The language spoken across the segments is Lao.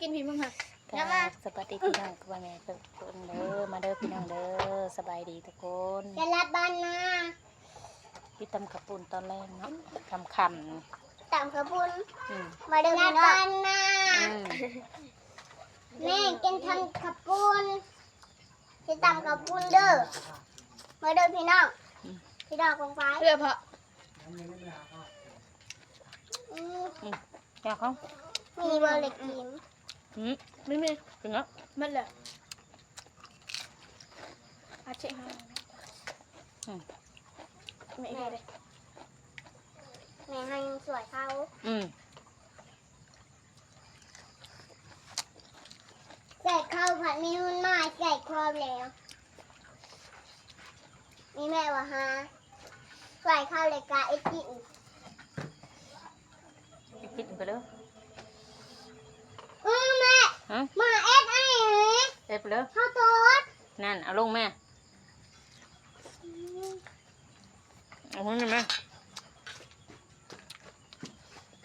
ກິນພີ້ມຶງຫັ້ນ ກະ ສະບາຍດີພີ່ນ້ອງ ພໍ່ແມ່ທຸກຄົນເດີ ມາເດີພີ່ນ້ອງເດີ ສະບາຍດີທຸກຄົນ ສະລັດບ້ານນາ ກິນຕຳເຂົ້າປຸ້ນຕອນແລງເນາະ ຄ່ຳໆ ຕຳເຂົ້າປຸ້ນ ອືມ ມາເດີພີ່ນ້ອງ ສະລັດບ້ານນາ ອືມ ແມ່ກິນຕຳເຂົ້າປຸ້ນ ຊິຕຳເຂົ້າປຸ້ນເດີ ມາເດີພີ່ນ້ອງ ອືມ ພີ່ນ້ອງກອງໄຟ ເດີພໍ່ ອືມ ອືມ ຢາກເອົາ ມີບໍ່ເລັກກິນ ອືມ ມີ ມີ ກິນແລ້ວ ໝົດແລ້ວ ອາເຈະໃຫ້ ອືມ ແມ່ເຮັດເດ້ ແມ່ໃຫ້ຊ່ວຍເຂົາ ອືມ ໃສ່ເຂົ້າຜັດມີຫຸ່ນມາໃສ່ຄອບແລ້ວ ມີແມ່ວ່າຫາ ໃສ່ເຂົ້າແລ້ວກະເອັດກິນ ເອັດກິນໄປເລີຍ ອືມ ແມ່ ຮະ ມາເອັດອັນນີ້ ເອັດໄປເລີຍ ເຂົ້າໂຕດ ນັ້ນ ເອົາລົງແມ່ ອືມ ເອົາໃຫ້ແມ່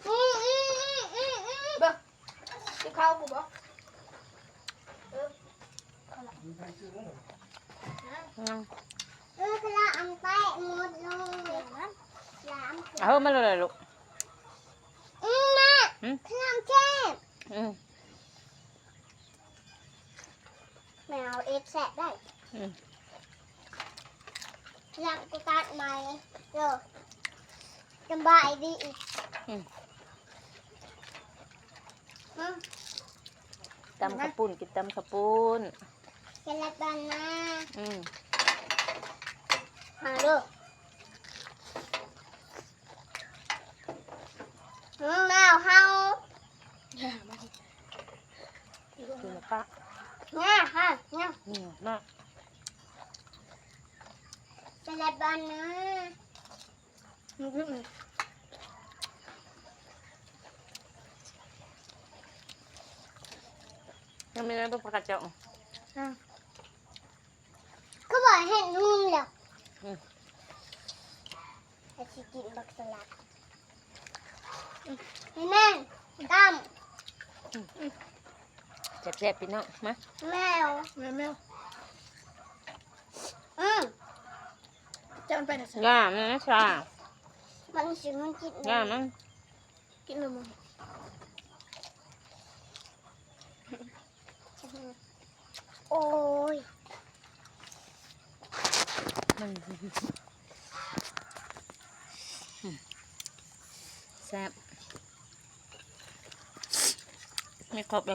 ອືມ ອືມ ອືມ ອືມ ອືມ ເບິ່ງ ຊິເຂົ້າກູບໍ່ ເອີ ຍັງ ເອີ ຄະລະອັນແປະໝົດເລີຍ ເອົາມາເລີຍລູກ ອືມ ແມ່ ຫຶ ຄະລະແຊບ ອືມ ແມ່ເອົາເອັດແຊບໄດ້ ອືມ ຫຼັງກູຕັດໃໝ່ເດີ ສະບາຍດີ ອືມ ອືມ ຕຳເຂົ້າປຸ້ນ ກິນຕຳເຂົ້າປຸ້ນ ສະລັດບານາ ອືມ ຫາເດີ ອືມ ແມວເຮົາ ກິນແລ້ວປະ ແມ່ ແມ່ ອືມ ມາ ສະລັດບານາ ຍັງມີໄດ້ບໍ່ ຜັກກາດເຈາະ ອືມ ຄືວ່າເຫັນຫຸ່ມແລ້ວ ອືມ ແລ້ວຊິກິນບັກສະລັດ ອືມ ແມ່ນ ຕຳ ອືມ ແຊບໆ ພີ່ນ້ອງ ມາ ແມວ ແມວ ແມວ ອືມ ເຈົ້າມັນໄປນະ ຢ່າ ມັນຊາ ມັນຊິ ມັນກິນ ຢ່າມັນ ກິນແລ້ວມັນ ໂອ້ຍ ອືມ ແຊບ ໄມ່ຄົບແລ້ວ.